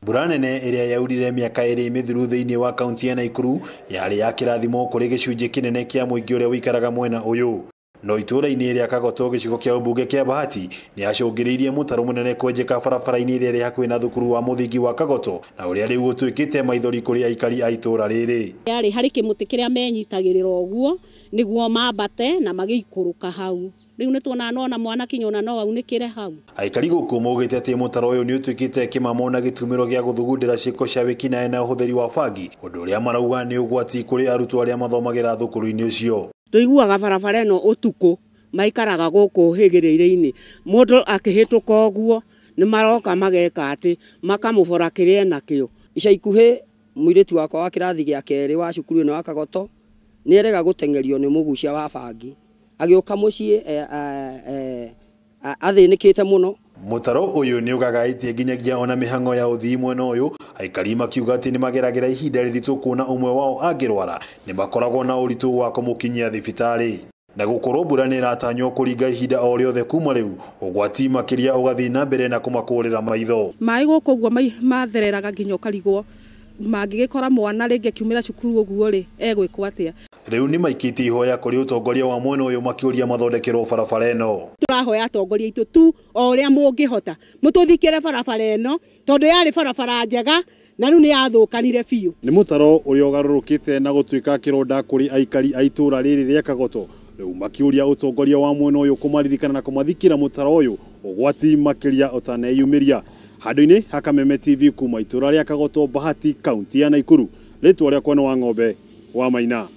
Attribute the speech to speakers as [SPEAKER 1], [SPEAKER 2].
[SPEAKER 1] Mbura nene ĩrĩa yaurire mĩaka ĩrĩ mĩthiru thĩinĩ wa kaunti ya Naikuru yarĩ ya kĩrathimo kũrĩ gĩcunjĩ kĩnene kĩa mũingĩ ũrĩa ũikaraga mwena ũyũ. No itũũra-inĩ rĩa Kagoto gĩcigo kĩa ũmbunge kĩa Bahati nĩ acũngĩrĩirie mũtaro mũnene kwenjeka barabara-inĩ ĩrĩa ĩrĩ hakuhĩ na thukuru wa mũthingi wa Kagoto na ũrĩa rĩu ũtuĩkĩte maithori kũrĩ aikari a itũũra rĩrĩ.
[SPEAKER 2] Yarĩ harĩ kĩmũtĩ kĩrĩa menyitagĩrĩra ũguo nĩguo mambate na magĩikũrũka hau. Rĩu nĩ tuonaga nona mwana kinya ona no aunĩkĩre hau.
[SPEAKER 1] Aikari gũkũ maugĩte atĩ mũtaro ũyũ nĩ ũtuĩkĩte kĩmamo na gĩtumĩro gĩa gũthugundĩra ciĩko cia wĩkinaĩ na ũhũthĩri wa bangi, ũndũ ũrĩa marauga nĩ ũgwati kũrĩ arutwo arĩa mathomagĩra thukuru-inĩ ũcio.
[SPEAKER 3] Tũiguaga barabara ĩno ũtukũ maikaraga gũkũ hĩgĩrĩire-inĩ, mũndũ akĩhĩtũka ũguo nĩ maroka mageka atĩ makamũbora kĩrĩa enakĩo.
[SPEAKER 4] Ica ikuhĩ mũirĩtu wakwa wa kĩrathi gĩa kerĩ wa cukuru ĩno ya Kagoto nĩ erega gũteng'erio nĩ mũgucia wa bangi, agĩũka mũciĩ athĩnĩkĩte mũno.
[SPEAKER 1] Mũtaro ũyũ nĩ ũgagaĩtie nginyagia ona mĩhang'o ya ũthii mwena ũyũ, aikari makiuga atĩ nĩ mageragĩra ihinda rĩritũ kuona ũmwe wao angĩrwara nĩ makoragwo na ũritũ wa kũmũkinyia thibitarĩ. Na gũkorwo mbura nĩ ĩratanywo kũringa ihinda o rĩothe kuma rĩu, ũgwati makĩria ũgathiĩ na mbere na kũmakũrĩra maitho.
[SPEAKER 5] Maĩ gũkũ ũguo mathereraga nginya ũkarigwo mangĩgĩkora mwana rĩngĩ akiumĩra cukuru ũguo rĩ egwĩkwo atĩa.
[SPEAKER 1] Rĩu nĩ maikĩtie ihoya kũrĩ ũtongoria wa mwena ũyũ makĩũria mathondekerwo barabara ĩno.
[SPEAKER 2] Tũrahoya atongoria aitũ tu o ũrĩa mũngĩhota mũtũthikĩre barabara ĩno tondũ yarĩ barabara njega na rĩu nĩ yathũkanire biũ.
[SPEAKER 1] Nĩ mũtaro ũrĩa ũgarũrũkĩte na gũtuĩka kĩronda kũrĩ aikari a itũũra rĩrĩ rĩa Kagoto, rĩu makĩũria ũtongoria wa mwena ũyũ kũmaririkana na kũmathikĩra mũtaro ũyũ ũgwati makĩria ũtaneyumĩria. Handũ-inĩ ha Kameme TV kuma itũũra rĩa Kagoto, Bahati, kaunti ya Naikuru, rĩtwa rĩakwa nĩ Wang'ombe wa Maina.